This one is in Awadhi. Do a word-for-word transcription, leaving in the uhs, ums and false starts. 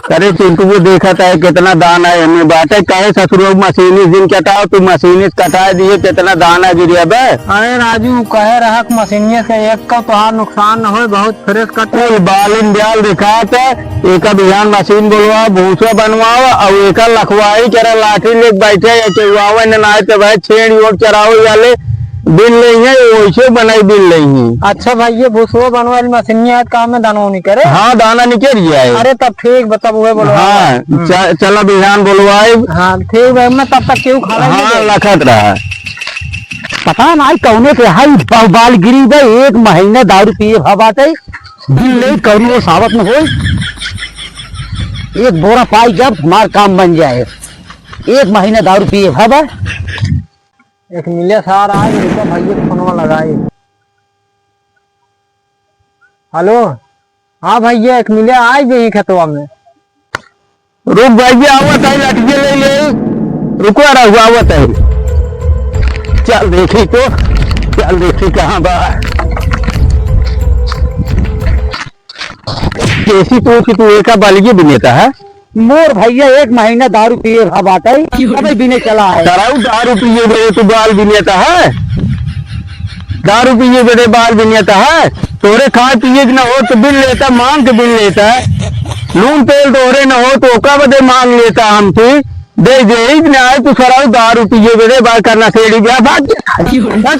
करे चिंटू, वो देखत है कितना दाना एमे बाटे। कहे ससुरो मशीनी दिन कटाओ, तू मशीनी से कटाए दिए, कितना दाना गिरे बे। अरे राजू, कहे रहक मशीनिये से एक का तोहार नुकसान न होए, बहुत fresh कटे। कुल बालिन ब्याल दिखात है, एका बिहान मशीन बोलवाओ, भूसा बनवाओ, और एका लखवाई करे लाठी लेके बैठे है, चुआवे न, ना आए तो भाई छेड़ ओट चरावे वाले बिन लेइहीं, वैसे बनाई बिन लेइहीं। अच्छा भाई, ये भूसवा बनवाइल मशीनिया है, काम में दाना नहीं करे? हाँ, दाना निकल जाए। अरे तब ठीक बा, तब उहे बोलवाए। हाँ, हम्म। च-, चला बिहान बोलवाए। हाँ, ठीक बा, मैं तब तक केहू खा लेंगे। हाँ, लखत रहा। पता नाहीं कौने के हई बहुबाल गिरी बे, एक महीना दारू पिए भा बाटे, बिन ले कौड़ी वो सावत में होई। एक बोरा पाई जब हमार काम बन जाए, एक महीना दारू पिए भा बा। एक मिले सार आए, रुको भैया, फोनवा लगाई। हेलो, हाँ भैया, एक मिले आए जे खेतवा में। रुक भैया, आवत है, लठिया ले ले। रुको, रहुआ आवत है। चल देखी तो, चल देखी कहाँ बा। कैसी तू कि तू एका बालिये बिनेता है? मोर भैया एक महीना दारू पिए भा बाटे, अबे बिने चला है। सराऊ दारू पिए बे तू बाल बिनेता है? दारू पिए बे बाल बिनेता है? तोरे खाए पिए के ना हो तो बिन लेता, मांग के बिन लेता है। नून तेल तोरे ना हो तो ओका बदे मांग लेता हमसे। दे दे, इतने आए तू सराऊ दारू पिए बे बाल करना सेड़ी गया, भाग गया।